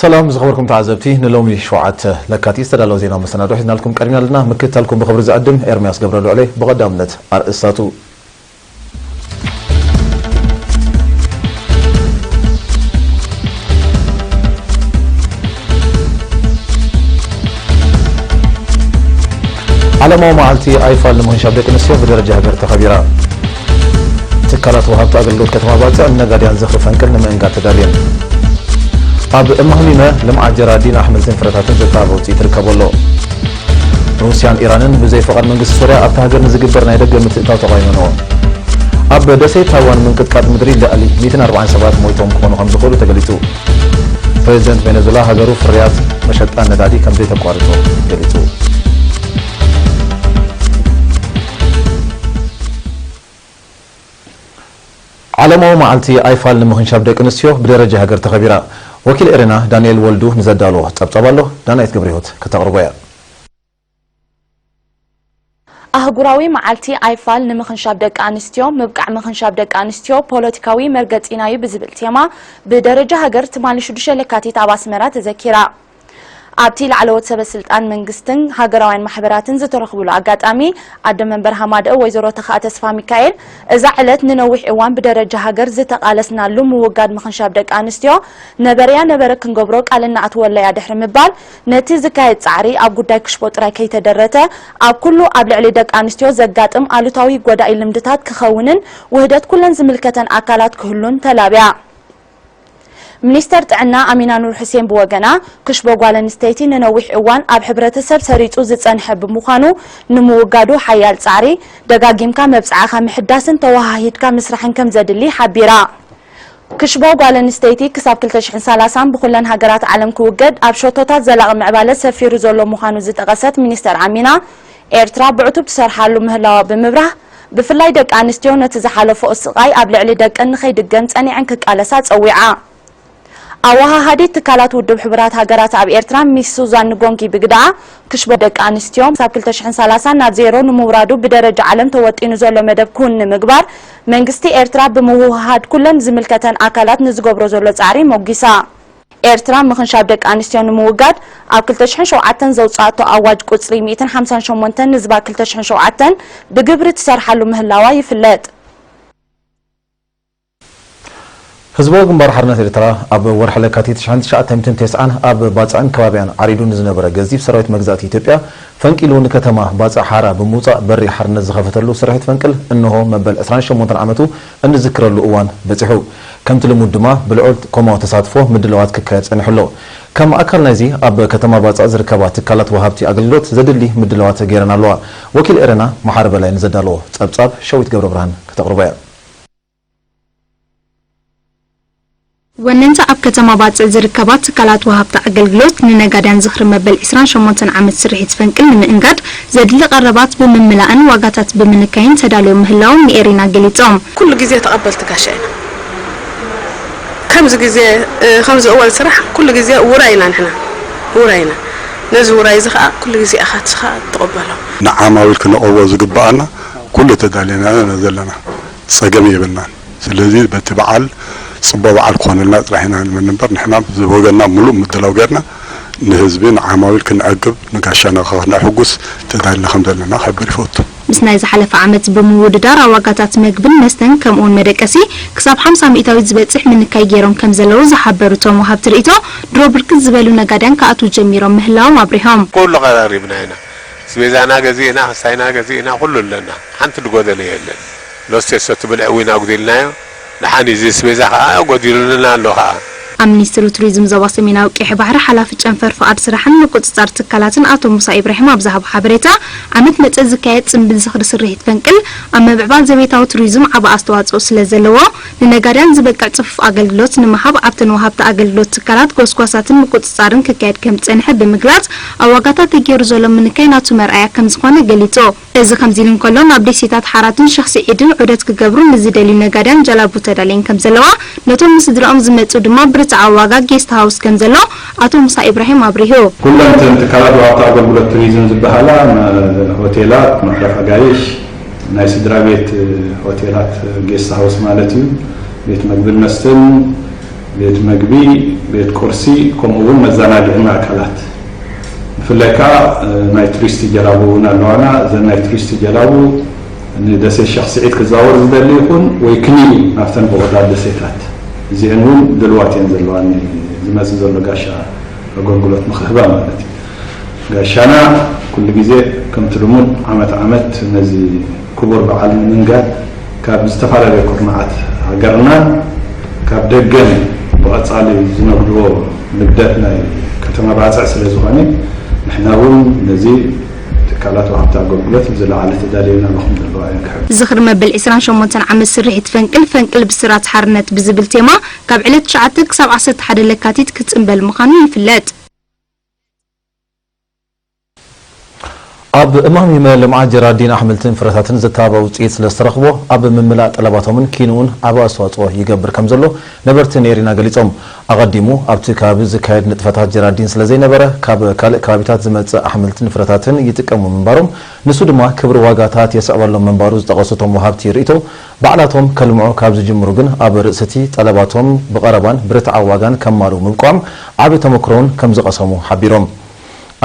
ሰላም ዝኸበርኩም ተዓዘብቲ፣ ንሎሚ ሸውዓተ ለካቲት ዝተዳለወ ዜና መሰናዶ ሒዝናልኩም ቀሪብና ኣለና። ምክትታልኩም ብኽብሪ ዝዕድም ኤርምያስ ገብረ ልዑለይ። ብቐዳምነት ኣርእስታቱ። ዓለማዊ መዓልቲ ኣይፋል ንምኽንሻብ ደቂ ኣንስትዮ ብደረጃ ሃገር ተኸቢራ። ትካላት ወሃብቲ ኣገልግሎት ከተማ ባጽዕ ንነጋድያን ዝኽሪ ፈንቅል ንምእንጋድ ተዳልየን። ኣብ እማህሚመ ልምዓት ጀራዲን ኣሕምልትን ፍረታትን ዘተባብዕ ውፅኢት ይርከቦ ኣሎ። ሩስያን ኢራንን ብዘይ ፈቓድ መንግስቲ ሶርያ ኣብታ ሃገር ንዝግበር ናይ ደገ ምትእትታው ተቓይመንኦ። ኣብ ደሴት ታይዋን ምንቅጥቃጥ ምድሪ ልዕሊ ሚእትን ኣርባዓን ሰባት ሞይቶም ክኾኑ ከም ዝኽእሉ ተገሊጹ። ፕሬዚደንት ቬኔዙዌላ ሃገሩ ፍርያት መሸጣ ነዳዲ ከም ዘይተቋርጾ ገሊጹ። ዓለማዊ መዓልቲ ኣይፋል ንምኽንሻብ ደቂ ኣንስትዮ ብደረጃ ሃገር ተኸቢራ። ወኪል ኤረና ዳንኤል ወልዱ ንዘዳለዎ ጸብጻብ ኣሎ፣ ዳናይት ገብረህይወት ከተቕርቦ እያ። ኣህጉራዊ መዓልቲ ኣይፋል ንምኽንሻብ ደቂ ኣንስትዮ፣ ምብቃዕ ምኽንሻብ ደቂ ኣንስትዮ ፖለቲካዊ መርገጺና'ዩ ብዝብል ቴማ ብደረጃ ሃገር ትማሊ ሽዱሽተ ለካቲት ኣብ ኣስመራ ተዘኪራ። ኣብቲ ላዕለዎት ሰበ ስልጣን መንግስትን ሃገራውያን ማሕበራትን ዝተረኽብሉ ኣጋጣሚ፣ ኣደ መንበር ሃማደእ ወይዘሮ ተኽኣ ተስፋ ሚካኤል፣ እዛ ዕለት ንነዊሕ እዋን ብደረጃ ሃገር ዝተቓለስናሉ ምውጋድ ምኽንሻብ ደቂ ኣንስትዮ ነበረያ ነበረ ክንገብሮ ቃል እናኣትወለያ ድሕሪ ምባል፣ ነቲ ዝካየድ ጻዕሪ ኣብ ጉዳይ ክሽቦ ጥራይ ከይተደረተ፣ ኣብ ኩሉ ኣብ ልዕሊ ደቂ ኣንስትዮ ዘጋጥም ኣሉታዊ ጎዳኢ ልምድታት ክኸውንን ውህደት ኩለን ዝምልከተን ኣካላት ክህሉን ተላብያ። ሚኒስተር ጥዕና ኣሚና ኑር ሑሴን ብወገና፣ ክሽቦ ጓል ኣንስተይቲ ንነዊሕ እዋን ኣብ ሕብረተሰብ ሰሪጹ ዝጸንሐ ብምዃኑ፣ ንምውጋዱ ሓያል ጻዕሪ፣ ደጋጊምካ መብጽዓኻ ምሕዳስን ተወሃሂድካ ምስራሕን ከም ዘድሊ ሓቢራ። ክሽቦ ጓል ኣንስተይቲ ክሳብ ክልተ ሽሕን ሰላሳን ብኹለን ሃገራት ዓለም ክውገድ ኣብ ሸቶታት ዘላቒ ምዕባለ ሰፊሩ ዘሎ ምዃኑ ዝጠቐሰት ሚኒስተር ኣሚና፣ ኤርትራ ብዕቱብ ትሰርሓሉ ምህላዋ ብምብራህ፣ ብፍላይ ደቂ ኣንስትዮ ነቲ ዝሓለፈኦ ስቓይ ኣብ ልዕሊ ደቀን ንኸይድገም ጸኒዐን ክቃለሳ ጸዊዓ። ኣወሃሃዲት ትካላት ውድብ ሕቡራት ሃገራት ኣብ ኤርትራ ሚስ ሱዛን ንጎንጊ ብግደኣ፣ ክሽቦ ደቂ ኣንስትዮ ክሳብ ክልተ ሽሕን ሰላሳን ናብ ዜሮ ንምውራዱ ብደረጃ ዓለም ተወጢኑ ዘሎ መደብ ክውን ንምግባር መንግስቲ ኤርትራ ብምውህሃድ ኩለን ዝምልከተን ኣካላት ንዝገብሮ ዘሎ ጻዕሪ ሞጒሳ። ኤርትራ ምኽንሻብ ደቂ ኣንስትዮ ንምውጋድ ኣብ ክልተ ሽሕን ሸውዓተን ዘውጽኣቶ ኣዋጅ ቁጽሪ ሚእትን ሓምሳን ሸሞንተን ንዝባ ክልተ ሽሕን ሸውዓተን ብግብሪ ትሰርሓሉ ምህላዋ ይፍለጥ። ህዝባዊ ግንባር ሓርነት ኤርትራ ኣብ ወርሒ ለካቲት ሸሕን ትሽዓተ ሚእትን ተስዓን ኣብ ባጽዕን ከባቢያን ዓሪዱ ንዝነበረ ገዚፍ ሰራዊት መግዛእቲ ኢትዮጵያ ፈንቂሉ ንከተማ ባጽዕ ሓራ ብምውጻእ በሪ ሓርነት ዝኸፈተሉ ስርሒት ፈንቅል እንሆ መበል ዕስራን ሸሞንተን ዓመቱ እንዝክረሉ እዋን በጺሑ። ከምቲ ልሙድ ድማ ብልዑል ኮማዊ ተሳትፎ ምድላዋት ክካየድ ጸኒሑ ኣሎ። ከም ኣካል ናይዚ ኣብ ከተማ ባጽዕ ዝርከባ ትካላት ወሃብቲ ኣገልግሎት ዘድሊ ምድላዋት ገይረን ኣለዋ። ወኪል ኤረና መሓሪ በላይ ንዘዳለዎ ጸብጻብ ሸዊት ገብረብርሃን ከተቕርቦ እያ። ወነንቲ ኣብ ከተማ ባጽዕ ዝርከባ ትካላት ወሃብቲ ኣገልግሎት ንነጋድያን ዝኽሪ መበል ዕስራን ሸሞንተን ዓመት ስርሒት ፈንቅል ንምእንጋድ ዘድሊ ቀረባት ብምምላእን ዋጋታት ብምንካይን ተዳልዮም ምህላዎም ንኤሪና ገሊጾም። ኩሉ ግዜ ተቐበልቲ ጋሻ ኢና። ከምዚ ግዜ፣ እ፣ ከምዚ እዋን ስራሕ ኩሉ ግዜ ውራይ ኢና ንሕና። ውራይ ኢና። ነዚ ውራይ እዚ ኸኣ ኩሉ ግዜ ኢኻ ንስኻ ትቕበሎ። ንዓማዊል ክነቕርቦ ዝግብኣና ኩሉ ተዳሊና ኢና ዘለና። ጸገም የብልናን። ስለዚ በቲ በዓል ጽቡቕ በዓል ክኾነልና ጥራሕ ኢና ንመን እምበር፣ ንሕና ብወገንና ምሉእ ምድላው ጌርና ንህዝቢ ንዓማዊል ክነዕግብ ንጋሻና ከነሕጉስ ተዳሊና ከም ዘለና ክሕብር ይፈቱ። ምስ ናይ ዝሓለፈ ዓመት ብምውድዳር ኣብ ዋጋታት መግብን መስተን ከምኡውን መደቀሲ ክሳብ ሓምሳ ሚእታዊት ዝበጽሕ ምንካይ ገይሮም ከም ዘለዉ ዝሓበሩ እቶም ወሃብቲ ርእይቶ፣ ድሮ ብርክት ዝበሉ ነጋድያን ክኣትዉ ጀሚሮም ምህላዎም ኣብሪሆም። ኩሉ ቀራሪብና ኢና። ስቤዛና ገዚእና፣ ክስታይና ገዚእና፣ ኩሉ ኣለና። ሓንቲ ዝጎደለ የለን። ሎስቴሶ ትብል ዕዊና ኣጉዲልናዮ። ደሓን እዩ፣ እዚ ስቤዛ ኸኣ ጎዲሉልና ኣሎ ኸኣ። ኣብ ሚኒስትሪ ቱሪዝም ዞባ ሰሜናዊ ቀይሕ ባሕሪ ሓላፊ ጨንፈር ፍቓድ ስራሕን ምቁጽጻር ትካላትን ኣቶ ሙሳ ኢብራሂም ኣብ ዝሃቦ ሓበሬታ፣ ዓመት መጸ ዝካየድ ጽምብል ዝኽሪ ስርሒት ፈንቅል ኣብ ምምዕባል ዘቤታዊ ቱሪዝም ዓቢ ኣስተዋጽኦ ስለ ዘለዎ፣ ንነጋድያን ዝበቅዕ ጽፉፍ ኣገልግሎት ንምሃብ ኣብተን ወሃብቲ ኣገልግሎት ትካላት ጎስጓሳትን ምቁጽጻርን ክካየድ ከም ዝጸንሐ ብምግላጽ፣ ኣብ ዋጋታት ተገይሩ ዘሎ ምንካይ ናቱ መርኣያ ከም ዝኾነ ገሊጹ። እዚ ከምዚ ኢሉ እንከሎ፣ ናብ ደሴታት ሓራትን ሸኽ ስዒድን ዑደት ክገብሩ ንዝደልዩ ነጋድያን ጀላቡ ተዳልየን ከም ዘለዋ፣ ነቶም ንስድራኦም ዝመጹ ድማ ብርትዓዊ ዋጋ ጌስት ሃውስ ከም ዘሎ ኣቶ ሙሳ ኢብራሂም ኣብሪሁ። ኩለን እተን ትካላት ወሃብቲ ኣገልግሎት ቱሪዝም ዝበሃላ፣ መ-፣ ሆቴላት፣ መዕረፊ ኣጋይሽ፣ ናይ ስድራ ቤት ሆቴላት፣ ጌስት ሃውስ ማለት እዩ፣ ቤት መግብን መስተን፣ ቤት መግቢ፣ ቤት ቁርሲ፣ ከምኡ እውን መዘናግዒ ማእከላት። ብፍላይ ከዓ፣ እ፣ ናይ ቱሪስት ጀላቡ እውን ኣለዋና። እዘን ናይ ቱሪስት ጀላቡ ንደሴት ሸኽ ስዒድ ክዛወር ዝደሊ ይኹን ወይ ክንዩ ናብተን ብቑዳት ደሴታት፣ እዚአን እውን ድልዋት እየን ዘለዋኒ ዝመጽእ ዘሎ ጋሻ ኣገልግሎት ንኽህባ ማለት እዩ። ጋሻና ኩሉ ግዜ ከምቲ ልሙድ ዓመት ዓመት ነዚ ክቡር በዓል ንምንጋር ካብ ዝተፈላለየ ኩርናዓት ሃገርና ካብ ደገን ብቐጻሊ ዝነግድዎ ንግደት ናይ ከተማ ባጽዕ ስለ ዝኾነ ንሕና እውን ነዚ ትካላት ወሃብቲ ኣገልግሎት ብዝለዓለ ተዳልየና ንኹም ዘለዋ እየን ክሕብ። ዝኽሪ መበል ዕስራን ሸሞንተን ዓመት ስርሒት ፈንቅል፣ ፈንቅል ብስራት ሓርነት ብዝብል ቴማ ካብ ዕለት ትሽዓተ ክሳብ ዓሰርተ ሓደ ለካቲት ክጽንበል ምዃኑ ይፍለጥ። ኣብ እማሚመ ልምዓት ጀራዲን ኣሕምልትን ፍረታትን ዘተባብዕ ውፅኢት ስለ ዝተረኽቦ ኣብ ምምላእ ጠለባቶምን ኪንኡን ዓቢ ኣስተዋፅኦ ይገብር ከም ዘሎ ነበርቲ ኔሪና ገሊፆም። ኣቐዲሙ ኣብቲ ከባቢ ዝካየድ ንጥፈታት ጀራዲን ስለ ዘይነበረ ካብ ካልእ ከባቢታት ዝመፅእ ኣሕምልትን ፍረታትን ይጥቀሙ ምንባሮም ንሱ ድማ ክብሪ ዋጋታት የስዕበሎም ምንባሩ ዝጠቐሱ እቶም ወሃብቲ ርእይቶ ባዕላቶም ከልምዑ ካብ ዝጅምሩ ግን ኣብ ርእስቲ ጠለባቶም ብቐረባን ብርትዓዊ ዋጋን ከማልኡ ምብቋም ዓቢ ተመክሮውን ከም ዝቐሰሙ ሓቢሮም።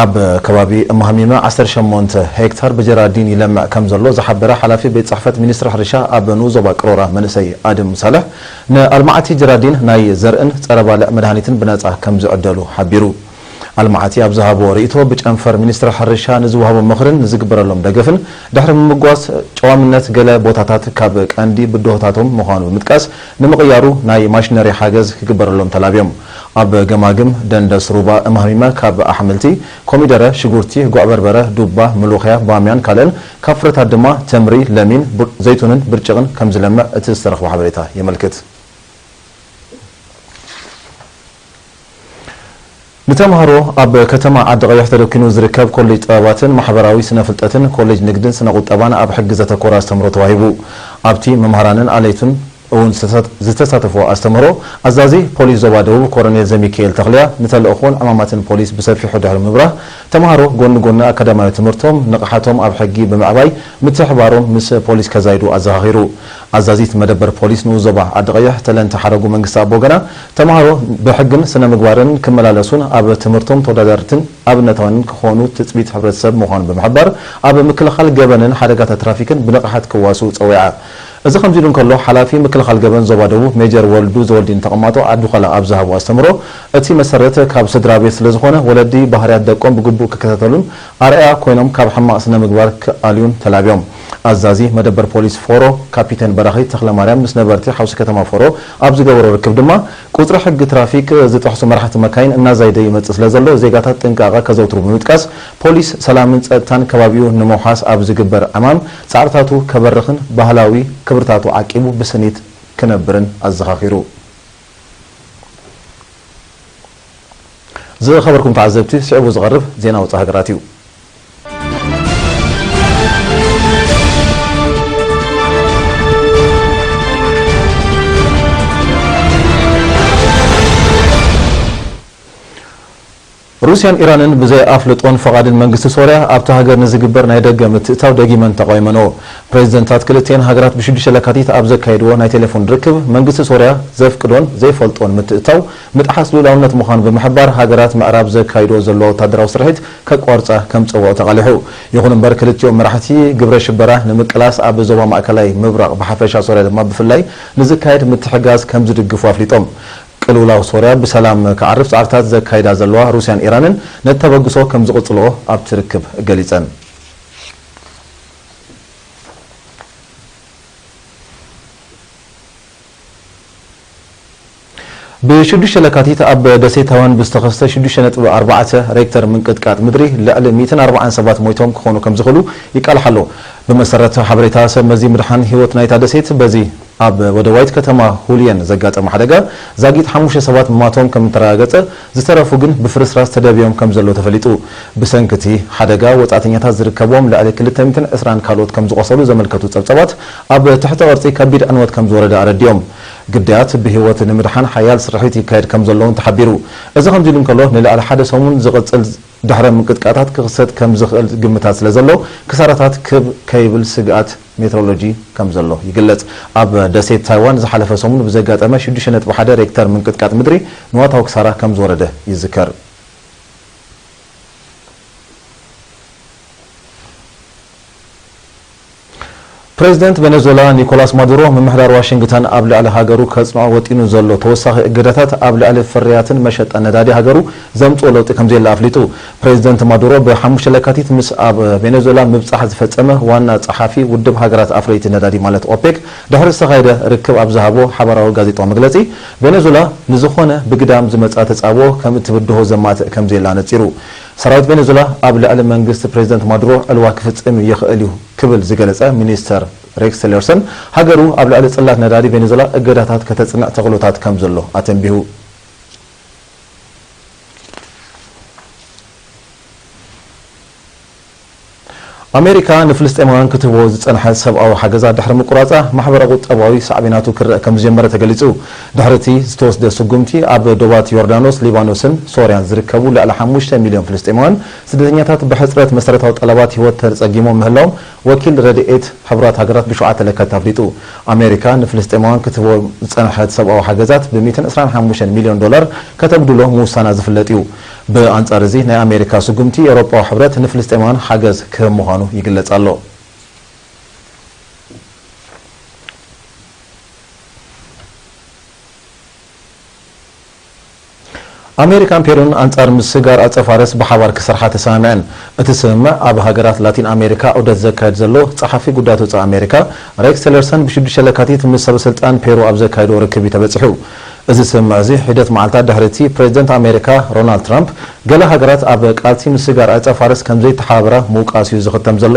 ኣብ ከባቢ እማሃሚመ ዓሰርተ ሸሞንተ ሄክታር ብጀራዲን ይለምዕ ከም ዘሎ ዝሓበረ ሓላፊ ቤት ጽሕፈት ሚኒስትሪ ሕርሻ ኣብ ንኡስ ዞባ ቅሮራ መንእሰይ ኣድም ሳልሕ፣ ንኣልማዕቲ ጀራዲን ናይ ዘርእን ጸረ ባልዕ መድሃኒትን ብነጻ ከም ዝዕደሉ ሓቢሩ። ኣልማዕቲ ኣብ ዝሃቦ ርእይቶ፣ ብጨንፈር ሚኒስትሪ ሕርሻ ንዝወሃቦም ምኽርን ንዝግበረሎም ደገፍን ድሕሪ ምምጓስ፣ ጨዋምነት ገለ ቦታታት ካብ ቀንዲ ብድሆታቶም ምዃኑ ብምጥቃስ፣ ንምቕያሩ ናይ ማሽነሪ ሓገዝ ክግበረሎም ተላብዮም። ኣብ ገማግም ደንደስ ሩባ እማህሚመ ካብ ኣሕምልቲ፣ ኮሚደረ፣ ሽጉርቲ፣ ጉዕ በርበረ፣ ዱባ፣ ምሉኽያ፣ ባምያን ካልእን፣ ካብ ፍረታት ድማ ተምሪ፣ ለሚን፣ ቡር-፣ ዘይቱንን ብርጭቕን ከም ዝለምዕ እቲ ዝተረኽበ ሓበሬታ የመልክት። ንተምሃሮ ኣብ ከተማ ዓዲ ቀይሕ ተደኪኑ ዝርከብ ኮሌጅ ጥበባትን ማሕበራዊ ስነ ፍልጠትን ኮሌጅ ንግድን ስነ ቁጠባን ኣብ ሕጊ ዘተኮረ ኣስተምህሮ ተዋሂቡ። ኣብቲ መምህራንን ኣለይቱን እውን ዝተሳት-፣ ዝተሳተፎ ኣስተምህሮ ኣዛዚ ፖሊስ ዞባ ደቡብ ኮሎኔል ዘሚካኤል ተኽልያ ንተልእኾን ዕማማትን ፖሊስ ብሰፊሑ ድሕሪ ምብራህ ተምሃሮ ጎኒ ጎኒ ኣካዳሚያዊ ትምህርቶም ንቕሓቶም ኣብ ሕጊ ብምዕባይ ምትሕባሮም ምስ ፖሊስ ከዛይዱ ኣዘኻኺሩ። ኣዛዚት መደበር ፖሊስ ንኡስ ዞባ ዓዲ ቀይሕ ተለንተ ሓረጉ መንግስቲ ኣብ ወገና ተምሃሮ ብሕግን ስነ ምግባርን ክመላለሱን ኣብ ትምህርቶም ተወዳደርትን ኣብነታውያንን ክኾኑ ትጽቢት ሕብረተሰብ ምዃኑ ብምሕባር፣ ኣብ ምክልኻል ገበንን ሓደጋታት ትራፊክን ብንቕሓት ክዋስኡ ጸዊዓ። እዚ ከምዚ ኢሉ እንከሎ፣ ሓላፊ ምክልኻል ገበን ዞባ ደቡብ ሜጀር ወልዱ ዘወልዲን ተቐማጦ ዓዲ ዃላ ኣብ ዝሃቦ ኣስተምህሮ፣ እቲ መሰረት ካብ ስድራ ቤት ስለ ዝኾነ፣ ወለዲ ባህርያት ደቆም ብግቡእ ክከታተሉን ኣርኣያ ኮይኖም ካብ ሕማቕ ስነ ምግባር ክኣልዩን ተላብዮም። ኣዛዚ መደበር ፖሊስ ፎሮ ካፒቴን በራኺ ተኽለማርያም ምስ ነበርቲ ሓውሲ ከተማ ፎሮ ኣብ ዝገበሮ ርክብ ድማ፣ ቁጽሪ ሕጊ ትራፊክ ዝጥሕሱ መራሕቲ መካይን እናዛይደ ይመጽእ ስለ ዘሎ፣ ዜጋታት ጥንቃቐ ከዘውትሩ ብምጥቃስ፣ ፖሊስ ሰላምን ጸጥታን ከባቢኡ ንምውሓስ ኣብ ዝግበር ዕማም ጻዕርታቱ ከበርኽን ባህላዊ ክብርታቱ ዓቂቡ ብስኒት ክነብርን ኣዘኻኺሩ። ዝኸበርኩም ተዓዘብቲ፣ ስዒቡ ዝቐርብ ዜና ወጻኢ ሃገራት እዩ። ሩስያን ኢራንን ብዘይ ኣፍልጦን ፈቓድን መንግስቲ ሶርያ ኣብታ ሃገር ንዝግበር ናይ ደገ ምትእታው ደጊመን ተቓዊመንኦ። ፕሬዚደንታት ክልቲኤን ሃገራት ብሽዱሽተ ለካቲት ኣብ ዘካየድዎ ናይ ቴሌፎን ርክብ፣ መንግስቲ ሶርያ ዘፍቅዶን ዘይፈልጦን ምትእታው ምጥሓስ ልኡላውነት ምዃኑ ብምሕባር፣ ሃገራት ምዕራብ ዘካይድኦ ዘለዋ ወታደራዊ ስርሒት ከቋርጻ ከም ጸውዖ ተቓሊሑ። ይኹን እምበር፣ ክልቲኦም መራሕቲ ግብረ ሽበራ ንምቅላስ ኣብ ዞባ ማእከላይ ምብራቕ ብሓፈሻ፣ ሶርያ ድማ ብፍላይ ንዝካየድ ምትሕጋዝ ከም ዝድግፉ ኣፍሊጦም። ቅልውላው ሶርያ ብሰላም ክዓርፍ ጻዕርታት ዘካይዳ ዘለዋ ሩስያን ኢራንን ነቲ ተበግሶ ከም ዝቕጽልኦ ኣብቲ ርክብ ገሊጸን። ብሽዱሽተ ለካቲት ኣብ ደሴት ታይዋን ብዝተኸስተ ሽዱሽተ ነጥቢ ኣርባዕተ ሬክተር ምንቅጥቃጥ ምድሪ ልዕሊ ሚእትን ኣርባዓን ሰባት ሞይቶም ክኾኑ ከም ዝኽእሉ ይቃልሕ ኣሎ። ብመሰረት ሓበሬታ ሰብ መዚ ምድሓን ህይወት ናይታ ደሴት፣ በዚ ኣብ ወደባይት ከተማ ሁልየን ዘጋጠመ ሓደጋ ዛጊት ሓሙሽተ ሰባት ምማቶም ከም እተረጋገጸ፣ ዝተረፉ ግን ብፍርስራስ ተደብዮም ከም ዘለዉ ተፈሊጡ። ብሰንኪ እቲ ሓደጋ ወጻእተኛታት ዝርከብዎም ልዕሊ ክልተ ሚእትን ዕስራን ካልኦት ከም ዝቖሰሉ ዘመልከቱ ጸብጸባት፣ ኣብ ትሕቲ ቅርጺ ከቢድ ዕንወት ከም ዝወረደ ኣረዲኦም። ግዳያት ብህይወት ንምድሓን ሓያል ስርሒት ይካየድ ከም ዘሎ እውን ተሓቢሩ። እዚ ከምዚ ኢሉ እንከሎ፣ ንልዕሊ ሓደ ሰሙን ዝቕጽል ድሕረ ምንቅጥቃጣት ክኽሰት ከም ዝኽእል ግምታት ስለ ዘሎ፣ ክሳራታት ክብ ከይብል ስግኣት ሜትሮሎጂ ከም ዘሎ ይግለጽ። ኣብ ደሴት ታይዋን ዝሓለፈ ሰሙን ብዘጋጠመ ሽዱሽተ ነጥቢ ሓደ ሬክተር ምንቅጥቃጥ ምድሪ ንዋታዊ ክሳራ ከም ዝወረደ ይዝከር። ፕሬዚደንት ቬኔዙዌላ ኒኮላስ ማዱሮ፣ ምምሕዳር ዋሽንግተን ኣብ ልዕሊ ሃገሩ ከጽንዖ ወጢኑ ዘሎ ተወሳኺ እገዳታት ኣብ ልዕሊ ፍርያትን መሸጣ ነዳዲ ሃገሩ ዘምጽኦ ለውጢ ከም ዘየለ ኣፍሊጡ። ፕሬዚደንት ማዱሮ ብሓሙሽተ ለካቲት ምስ ኣብ ቬኔዙዌላ ምብጻሕ ዝፈጸመ ዋና ጸሓፊ ውድብ ሃገራት ኣፍረይቲ ነዳዲ ማለት ኦፔክ ድሕሪ ዝተኻየደ ርክብ ኣብ ዝሃቦ ሓባራዊ ጋዜጣዊ መግለጺ፣ ቬኔዙዌላ ንዝኾነ ብግዳም ዝመጽኣ ተጻብኦ ከም እትብድሆ ዘማትእ ከም ዘየለ ኣነጺሩ። ሰራዊት ቬኔዙዌላ ኣብ ልዕሊ መንግስቲ ፕሬዚደንት ማዱሮ ዕልዋ ክፍጽም ይኽእል እዩ ክብል ዝገለጸ ሚኒስተር ሬክስ ቲለርሰን፣ ሃገሩ ኣብ ልዕሊ ጽላት ነዳዲ ቬኔዙዌላ እገዳታት ከተጽንዕ ተኽእሎታት ከም ዘሎ ኣተንቢሁ። ኣሜሪካ ንፍልስጤማውያን ክትህቦ ዝጸንሐት ሰብኣዊ ሓገዛት ድሕሪ ምቁራጻ፣ ማሕበረ-ቁጠባዊ ሳዕቤናቱ ክረአ ከም ዝጀመረ ተገሊጹ። ድሕሪ እቲ ዝተወስደ ስጉምቲ፣ ኣብ ዶባት ዮርዳኖስ፣ ሊባኖስን ሶርያን ዝርከቡ ልዕሊ ሓሙሽተ ሚልዮን ፍልስጤማውያን ስደተኛታት ብሕጽረት መሰረታዊ ጠለባት ህይወት ተጸጊሞም ምህላዎም ወኪል ረድኤት ሕቡራት ሃገራት ብሸውዓተ ለካቲት ኣፍሊጡ። ኣሜሪካ ንፍልስጤማውያን ክትህቦ ዝጸንሐት ሰብኣዊ ሓገዛት ብ ሚእትን ዕስራን ሓሙሽተን ሚልዮን ዶላር ከተጉድሎ ምውሳና ዝፍለጥ እዩ። ብኣንጻር እዚ፣ ናይ ኣሜሪካ ስጉምቲ፣ ኤውሮጳዊ ሕብረት ንፍልስጤማውያን ሓገዝ ክህብ ምዃኑ ይግለጽ ኣሎ። ኣሜሪካን ፔሩን ኣንጻር ምስጋር ኣጸፋረስ ብሓባር ክሰርሓ ተሰማሚዐን። እቲ ስምምዕ ኣብ ሃገራት ላቲን ኣሜሪካ ዑደት ዘካየድ ዘሎ ጸሓፊ ጉዳያት ወጻኢ ኣሜሪካ ሬክስ ቲለርሰን ብሽዱሽተ ለካቲት ምስ ሰበ ስልጣን ፔሩ ኣብ ዘካየዶ ርክብ እዩ ተበጺሑ። እዚ ስምምዕ እዚ ሒደት መዓልታት ድሕሪ እቲ ፕሬዚደንት ኣሜሪካ ሮናልድ ትራምፕ ገለ ሃገራት ኣብ ቃልሲ ምስጋር ኣጸፋረስ ከም ዘይተሓባበራ ምውቃስ እዩ ዝኽተም ዘሎ።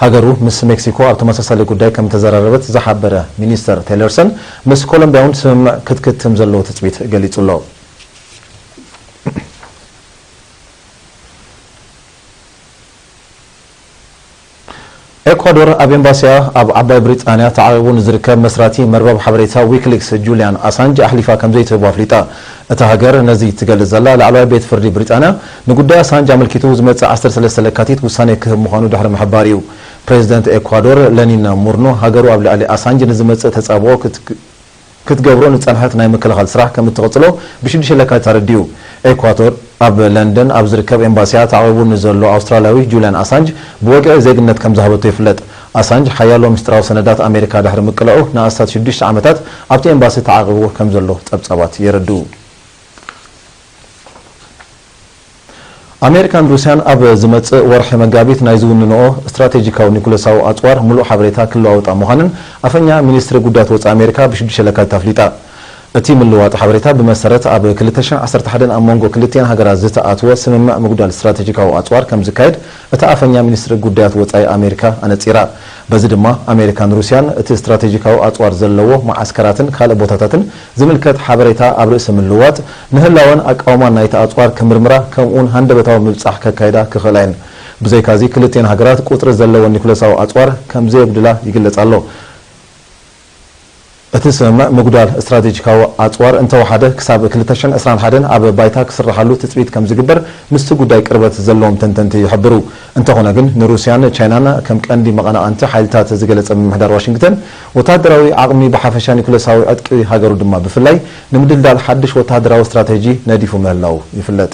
ሃገሩ ምስ ሜክሲኮ ኣብ ተመሳሳሊ ጉዳይ ከም ተዘራረበት ዝሓበረ ሚኒስተር ቲለርሰን፣ ምስ ኮሎምቢያ እውን ስምምዕ ክትክትም ዘለዎ ትጽቢት ገሊጹ ኣሎ። ኤኳዶር ኣብ ኤምባሲያ ኣብ ዓባይ ብሪጣንያ ተዓቂቡ ንዝርከብ መስራቲ መርበብ ሓበሬታ ዊኪሊክስ ጁልያን ኣሳንጅ ኣሕሊፋ ከም ዘይትህቦ ኣፍሊጣ። እታ ሃገር ነዚ ትገልጽ ዘላ፣ ላዕለዋይ ቤት ፍርዲ ብሪጣንያ ንጉዳይ ኣሳንጅ ኣመልኪቱ ዝመጽእ ዓሰርተ ሰለስተ ለካቲት ውሳኔ ክህብ ምዃኑ ድሕሪ ምሕባር እዩ። ፕሬዚደንት ኤኳዶር ለኒን ሞርኖ፣ ሃገሩ ኣብ ልዕሊ ኣሳንጅ ንዝመጽእ ተጻብኦ ክት-፣ ክትገብሮ ንጸንሐት ናይ ምክልኻል ስራሕ ከም እትቕጽሎ ብሽዱሽተ ለካቲት ኣረዲኡ። ኤኳቶር ኣብ ለንደን ኣብ ዝርከብ ኤምባሲያ ተዓቂቡ ንዘሎ ኣውስትራልያዊ ጁልያን ኣሳንጅ ብወግዒ ዜግነት ከም ዝሃበቶ ይፍለጥ። ኣሳንጅ ሓያሎ ምስጢራዊ ሰነዳት ኣሜሪካ ድሕሪ ምቅልዑ ንኣስታት ሽዱሽተ ዓመታት ኣብቲ ኤምባሲ ተዓቂቡ ከም ዘሎ ጸብጻባት የረድኡ። ኣሜሪካን ሩስያን ኣብ ዝመጽእ ወርሒ መጋቢት ናይ ዝውንንኦ ስትራቴጂካዊ ኒኩለሳዊ ኣጽዋር ምሉእ ሓበሬታ ክለዋወጣ ምዃነን ኣፈኛ ሚኒስትሪ ጉዳያት ወጻኢ ኣሜሪካ ብሽዱሽተ ለካቲት ኣፍሊጣ። እቲ ምልውዋጥ ሓበሬታ ብመሰረት ኣብ ክልተ ሽሕን ዓሰርተ ሓደን ኣብ መንጎ ክልቲኣን ሃገራት ዝተኣትወ ስምምዕ ምጉዳል ስትራቴጂካዊ ኣጽዋር ከም ዝካየድ እታ ኣፈኛ ሚኒስትሪ ጉዳያት ወጻኢ ኣሜሪካ ኣነጺራ። በዚ ድማ ኣሜሪካን ሩስያን እቲ ስትራቴጂካዊ ኣጽዋር ዘለዎ መዓስከራትን ካልእ ቦታታትን ዝምልከት ሓበሬታ ኣብ ርእሲ ምልውዋጥ፣ ንህላወን ኣቃውማን ናይቲ ኣጽዋር ክምርምራ፣ ከምኡውን ሃንደበታዊ ምብጻሕ ከካይዳ ክኽእላ እየን። ብዘይካዚ፣ ክልቲኤን ሃገራት ቁጽሪ ዘለወን ኒኩለሳዊ ኣጽዋር ከም ዘየጉድላ ይግለጽ ኣሎ። እቲ ስምምዕ ምጉዳል ስትራቴጂካዊ ኣጽዋር እንተወሓደ፣ ክሳብ ክልተ ሽሕን ዕስራን ሓደን ኣብ ባይታ ክስርሓሉ ትጽቢት ከም ዝግበር ምስቲ ጉዳይ ቅርበት ዘለዎም ተንተንቲ ይሕብሩ። እንተኾነ ግን፣ ንሩስያን ቻይናን ከም ቀንዲ መቐናቕንቲ ሓይልታት ዝገለጸ ምምሕዳር ዋሽንግተን፣ ወተሃደራዊ ዓቕሚ ብሓፈሻ፣ ኒኩለሳዊ ዕጥቂ ሃገሩ ድማ ብፍላይ ንምድልዳል ሓድሽ ወተሃደራዊ ስትራቴጂ ነዲፉ ምህላዉ ይፍለጥ።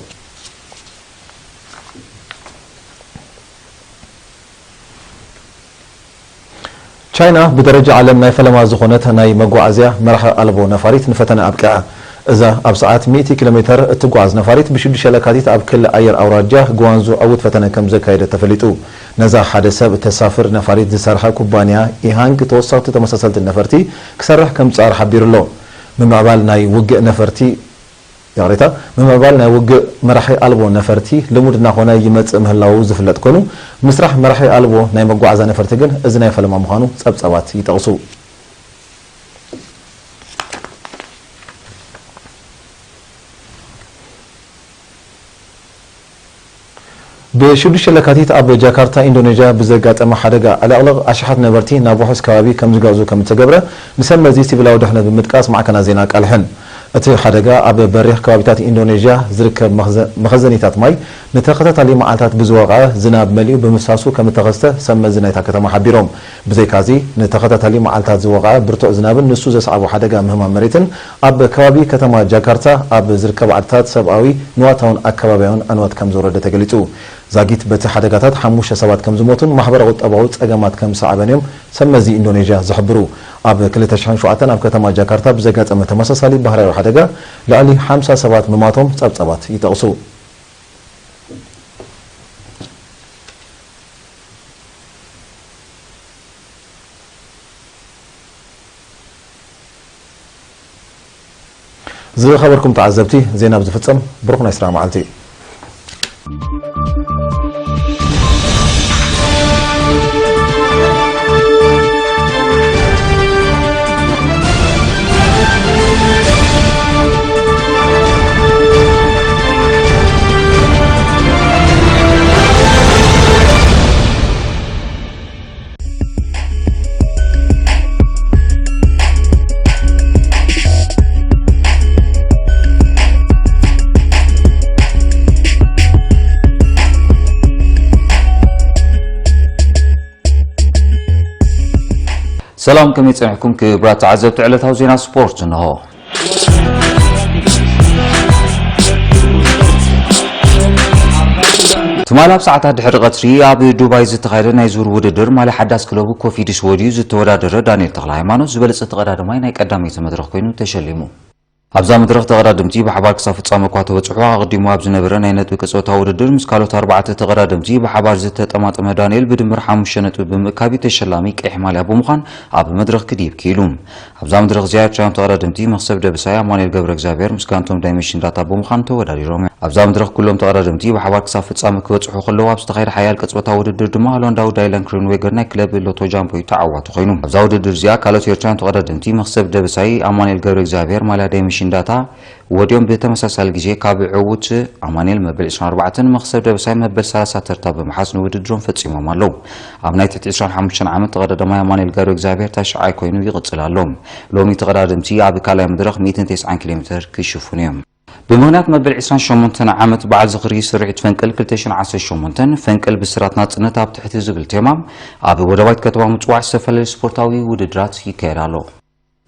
ቻይና ብደረጃ ዓለም ናይ ፈለማ ዝኾነት ናይ መጓዓዝያ መራሒ ኣልቦ ነፋሪት ንፈተነ ኣብቂዓ። እዛ ኣብ ሰዓት ሚእቲ ኪሎ ሜተር እትጓዓዝ ነፋሪት ብሽዱሽተ ለካቲት ኣብ ክሊ ኣየር ኣውራጃ ግዋንዙ ዕዉት ፈተነ ከም ዘካየደት ተፈሊጡ። ነዛ ሓደ ሰብ እተሳፍር ነፋሪት ዝሰርሐ ኩባንያ ኢሃንግ ተወሰኽቲ ተመሳሰልቲ ነፈርቲ ክሰርሕ ከም ዝጸዓረ ሓቢሩ ኣሎ። ምምዕባል ናይ ውግእ ነፈርቲ፣ ይቕሬታ፣ ምምዕባል ናይ ውግእ መራሒ ኣልቦ ነፈርቲ ልሙድ እናኾነ ይመጽእ ምህላዉ ዝፍለጥ ኮይኑ፣ ምስራሕ መራሒ ኣልቦ ናይ መጓዓዝያ ነፈርቲ ግን እዚ ናይ ፈለማ ምዃኑ ጸብጻባት ይጠቕሱ። ብሽዱሽተ ለካቲት ኣብ ጃካርታ ኢንዶኔዥያ ብዘጋጠመ ሓደጋ ዕልቕልቕ ኣሽሓት ነበርቲ ናብ ውሑስ ከባቢ ከም ዝጋዙ ከም እተገብረ ንሰብ መዚ ሲቪላዊ ድሕነት ብምጥቃስ ማዕከናት ዜና ኣቃልሐን። እቲ ሓደጋ ኣብ በሪኽ ከባቢታት ኢንዶኔዥያ ዝርከብ መኽዘ-፣ መኸዘኒታት ማይ ንተኸታታሊ መዓልታት ብዝወቕዐ ዝናብ መሊኡ ብምፍሳሱ ከም እተኸስተ ሰብ መዚ ናይታ ከተማ ሓቢሮም። ብዘይካዚ፣ ንተኸታታሊ መዓልታት ዝወቕዐ ብርቱዕ ዝናብን ንሱ ዘስዓቦ ሓደጋ ምህማም መሬትን ኣብ ከባቢ ከተማ ጃካርታ ኣብ ዝርከባ ዓድታት ሰብኣዊ፣ ንዋታውን ኣከባቢያውን ዕንወት ከም ዘውረደ ተገሊጹ። ዛጊት በቲ ሓደጋታት ሓሙሽተ ሰባት ከም ዝሞቱን ማሕበረ ቁጠባዊ ጸገማት ከም ዝሰዓበን እዮም ሰብ መዚ ኢንዶኔዥያ ዝሕብሩ። ኣብ ክልተ ሽሕን ሸውዓተን ኣብ ከተማ ጃካርታ ብዘጋጠመ ተመሳሳሊ ባህርያዊ ሓደጋ ልዕሊ ሓምሳ ሰባት ምማቶም ጸብጸባት ይጠቕሱ። ዝኸበርኩም ተዓዘብቲ፣ ዜና ኣብ ዝፍጸም፣ ብሩኽ ናይ ስራሕ መዓልቲ። ሰላም፣ ከመይ ጸኒሕኩም ክቡራት ተዓዘብቲ ዕለታዊ ዜና ስፖርት? እንሆ። ትማሊ ኣብ ሰዓታት ድሕሪ ቀትሪ ኣብ ዱባይ ዝተኻየደ ናይ ዙር ውድድር ማልያ ሓዳስ ክለቡ ኮፊድስ ወድዩ ዝተወዳደረ ዳንኤል ተኽለ ሃይማኖት ዝበለጸ ተቐዳዳማይ ናይ ቀዳመይቲ መድረኽ ኮይኑ ተሸሊሙ። ኣብዛ መድረኽ ተቐዳደምቲ ብሓባር ክሳብ ፍጻመ እኳ ተበጽሑ፣ ኣቐዲሙ ኣብ ዝነበረ ናይ ነጥቢ ቅጽበታዊ ውድድር ምስ ካልኦት ኣርባዕተ ተቐዳደምቲ ብሓባር ዝተጠማጠመ ዳንኤል ብድምር ሓሙሽተ ነጥቢ ብምእካብ ተሸላሚ ቀይሕ ማልያ ብምዃን ኣብ መድረኽ ክድይብ ክኢሉ። ኣብዛ መድረኽ እዚኣ ኤርትራውያን ተቐዳደምቲ መኽሰብ ደበሳይ፣ ኣማኑኤል ገብረ እግዚኣብሔር ምስ ጋንቶም ዳይመንሽን ዳታ ብምዃን ተወዳዲሮም እዮም። ኣብዛ መድረኽ ኩሎም ተቐዳደምቲ ብሓባር ክሳብ ፍጻመ ክበጽሑ ከለዉ፣ ኣብ ዝተኻየደ ሓያል ቅጽበታዊ ውድድር ድማ ሆላንዳዊ ዳይላን ክሩንዌገር ናይ ክለብ ሎቶ ጃምቦ ተዓዋቲ ኮይኑ። ኣብዛ ውድድር እዚኣ ካልኦት ኤርትራውያን ተቐዳደምቲ መኽሰብ ደበሳይ፣ ኣማኑኤል ገብረ እግዚኣብሔር ማልያ ዳይመንሽን ዳታ ወዲኦም ብተመሳሳሊ ግዜ ካብ ዕዉት ኣማኑኤል መበል ዕስራን ኣርባዕተን፣ መኽሰብ ደበሳይ መበል ሰላሳ ተርታ ብምሓዝ ንውድድሮም ፈጺሞም ኣለዉ። ኣብ ናይ ትሕቲ ዕስራን ሓሙሽተን ዓመት ተቐዳዳማይ ኣማኑኤል ገብረ እግዚኣብሔር ታሽዓይ ኮይኑ ይቕጽል ኣሎ። ሎሚ ተቐዳደምቲ ኣብ ካልኣይ መድረኽ ሚእትን ተስዓን ኪሎ ሜተር ክሽፍኑ እዮም። ብምኽንያት መበል ዕስራን ሸሞንተን ዓመት በዓል ዝኽሪ ስርሒት ፈንቅል ክልተ ሽሕን ዓሰርተ ሸሞንተን፣ ፈንቅል ብስራት ናጽነት ኣብ ትሕቲ ዝብል ቴማ፣ ኣብ ወደባይት ከተማ ምጽዋዕ ዝተፈላለዩ ስፖርታዊ ውድድራት ይካየድ ኣሎ።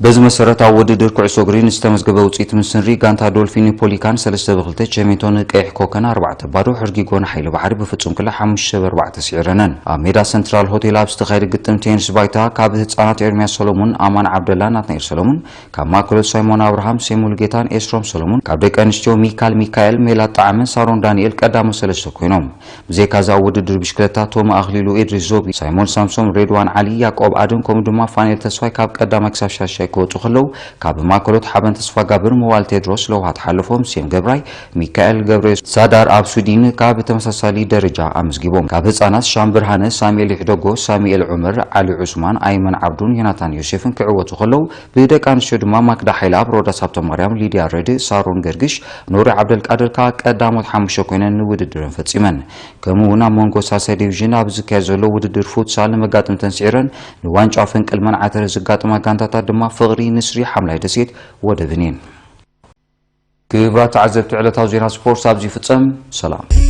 በዚ መሰረት፣ ኣብ ውድድር ኩዕሶ እግሪ ንዝተመዝገበ ውጽኢት ምስንሪ፣ ጋንታ ዶልፊን ፖሊካን ሰለስተ ብክልተ፣ ቸሜንቶን ቀይሕ ኮከን ኣርባዕተ ባዶ፣ ሕርጊጎ ንሓይሊ ባሕሪ ብፍጹም ክልተ ሓሙሽተ ብኣርባዕተ ስዒረነን። ኣብ ሜዳ ሰንትራል ሆቴል ኣብ ዝተኻየደ ግጥም ቴኒስ ባይታ፣ ካብ ህጻናት ኤርምያስ ሰሎሙን፣ ኣማን ዓብደላ፣ ናትናኤል ሰሎሙን፣ ካብ ማእከሎት ሳይሞን ኣብርሃም፣ ሴሙሉጌታን ኤስሮም ሰሎሙን፣ ካብ ደቂ ኣንስትዮ ሚካል ሚካኤል፣ ሜላት ጣዕመ፣ ሳሮን ዳንኤል ቀዳሞት ሰለስተ ኮይኖም። ብዘይካዚ ኣብ ውድድር ብሽክለታ ቶማ ኣኽሊሉ፣ ኢድሪስ ዞቢ፣ ሳይሞን ሳምሶም፣ ሬድዋን ዓሊ፣ ያዕቆብ ኣድን ከምኡ ድማ ፋኒኤል ተስፋይ ካብ ቀዳማይ ክሳብ ሻሻይ ክወጹ ከለዉ፣ ካብ ማእከሎት ሓበን ተስፋጋብር፣ መዋል ቴድሮስ፣ ለውሃት ሓለፎም፣ ሴም ገብራይ፣ ሚካኤል ገብረ ሳዳር ኣብ ስዊድን ካብ ተመሳሳሊ ደረጃ ኣመዝጊቦም። ካብ ህጻናት ሻም ብርሃነ፣ ሳሙኤል ይሕደጎ፣ ሳሙኤል ዑመር፣ ዓሊ ዑስማን፣ ኣይመን ዓብዱን ዮናታን ዮሴፍን ክዕወቱ ከለዉ፣ ብደቂ ኣንስትዮ ድማ ማክዳ ሓይለኣብ፣ ሮዳስ ሃብተማርያም፣ ሊድያ ረድእ፣ ሳሮን ገርግሽ፣ ኖሪ ዓብደልቃድር ከኣ ቀዳሞት ሓሙሽተ ኮይነን ንውድድረን ፈጺመን። ከምኡ እውን ኣብ መንጎ ሳልሳይ ዲቪዥን ኣብ ዝካየድ ዘሎ ውድድር ፉትሳል ንመጋጥምተን ስዒረን ንዋንጫ ፈንቅል መንዓተረ ዝጋጥማ ጋንታታት ድማ ፍቕሪ ንስሪ፣ ሓምላይ ደሴት፣ ወደብን እየን። ክቡራት ተዓዘብቲ፣ ዕለታዊ ዜና ስፖርት ኣብዚ ይፍጸም። ሰላም።